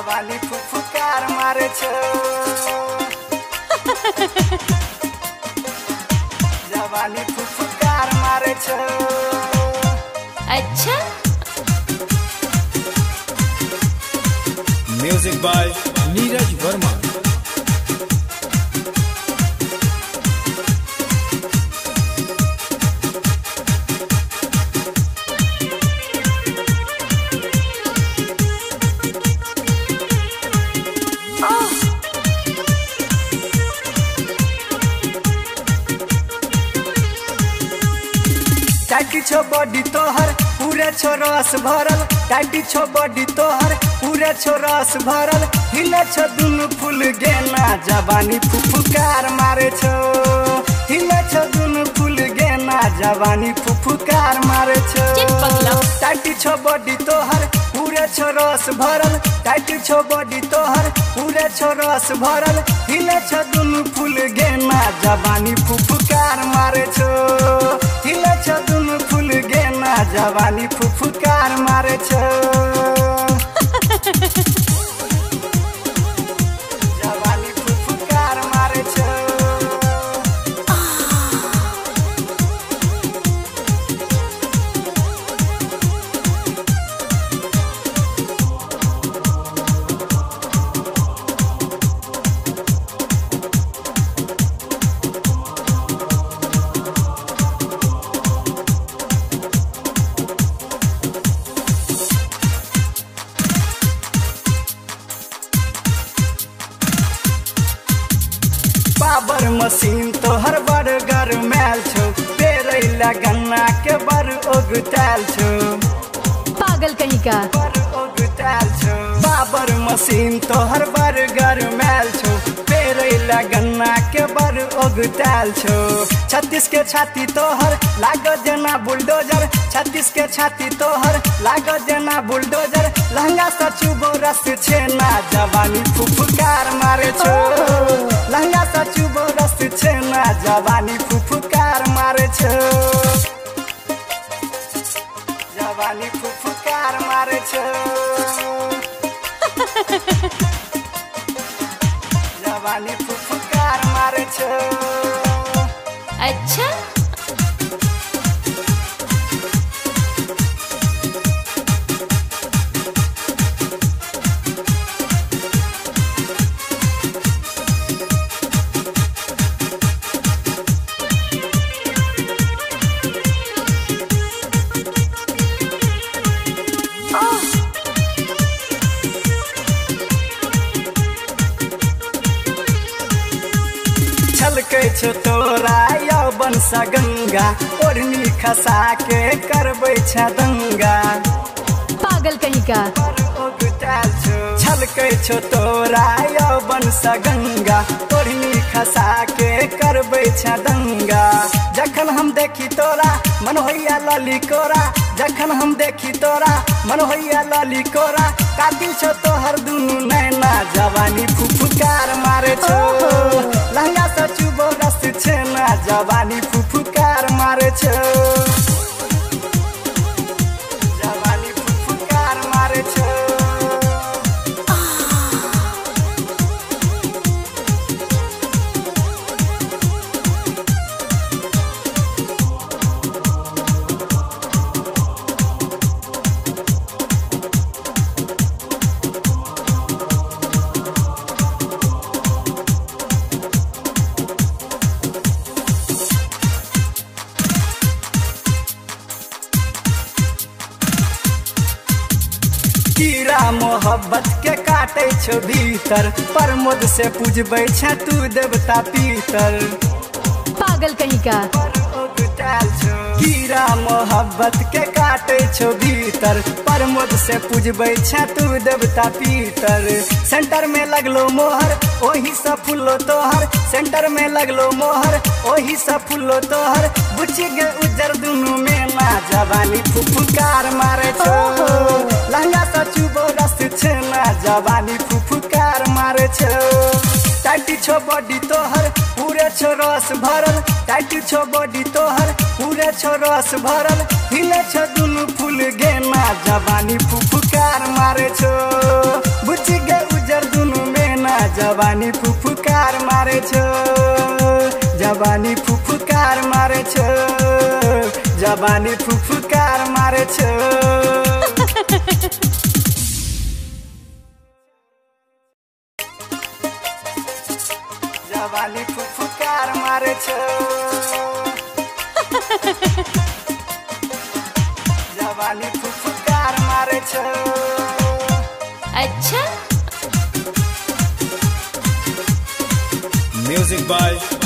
जवानी फुफुकार मारे छो। जवानी फुफुकार मारे छो। अच्छा। Music by Neeraj Verma. टाइटी छो बॉडी तोहर पूरे छो रस भरल। टाइटी छो बॉडी तोहर पूरे छो रस भरल। हिले छो दुनु फूल गेना जवानी फुफुकार मारे छो। हिले छो दुनु फूल गेना जवानी फुफुकार मारे छो। टाइटी छो बॉडी तोहर पूरे छो रस भरल। टाइटी छो बॉडी तोहर पूरे छो रस भरल। हिले छो दुनु फूल गेना जवानी फुफुकार मारे छो। हिले छो दुनु फूल गेना जवानी फुफुकार मारे छो। जवानी फुफुकार मारे छो। पावर मशीन तोहर बड़ गरमायल छो। पेरैला गन्ना के बड़ उगतायल छो। पागल कहीं का। बड़ उगतायल छो। पावर मशीन तोहर बड़ गरमायल छो। पेरैला गन्ना के बड़ उगतायल छो। 36 के छाती तोहर लागत जेना बुलडोजर। 36 के छाती तोहर लागत जेना बुलडोजर। लहंगा से चुबो रस छेना जवानी फुफुकार मारे छो। लहंगा से चुबो रस छेना जवानी फुफुकार मारे छो। जवानी फुफुकार मारे छो। जवानी फुफुकार मारे छो। अच्छा। छलकै छो तोरा यौवन सा गंगा। ओढ़नी खसा के करबै छ दंगा। पागल कहीं का। छलकै छो तोरा यौवन सा गंगा। ओढ़नी खसा के करबै छ दंगा। जखन हम देखी तोरा मन होइया लली कोरा। जखन हम देखी तोरा मन होइया लली कोरा। कातिल छो तोहर दुनू नैना जवानी फुफुकार मारे छो। लहंगा से चुबो रस छेना जवानी फुफुकार मारे छो। जवानी फुफुकार मारे छो। कीड़ा मोहब्बत के काटे छो भीतर। प्रमोद से पूजबै छ तू देवता पीतर। पागल कहीं का। कीड़ा मोहब्बत के काटे छो भीतर। प्रमोद से पूजबै छ तू देवता पीतर। सेंटर में लगलो मोहर ओही से फूलो तोहर। सेंटर में लगलो मोहर ओही से फूलो तोहर। बुची गे उज्जर दुनू में ना जवानी फुफुकार मारे छो। लहंगा से चुबो रस छेना जवानी फुफुकार मारे छो। टाइट छो बॉडी तोहर पूरे छो रस भरल, टाइट छो बॉडी तोहर पूरे छो रस भरल, हिले छो दुनु फूल गेना जवानी फुफुकार मारे छो, बुझ गे उजर दुनु मेना जवानी फुफुकार मारे छो, जवानी फुफुकार मारे छो, जवानी फुफुकार मारे छो। जवानी फुफुकार मारे छो, जवानी फुफुकार मारे छो। अच्छा। Music by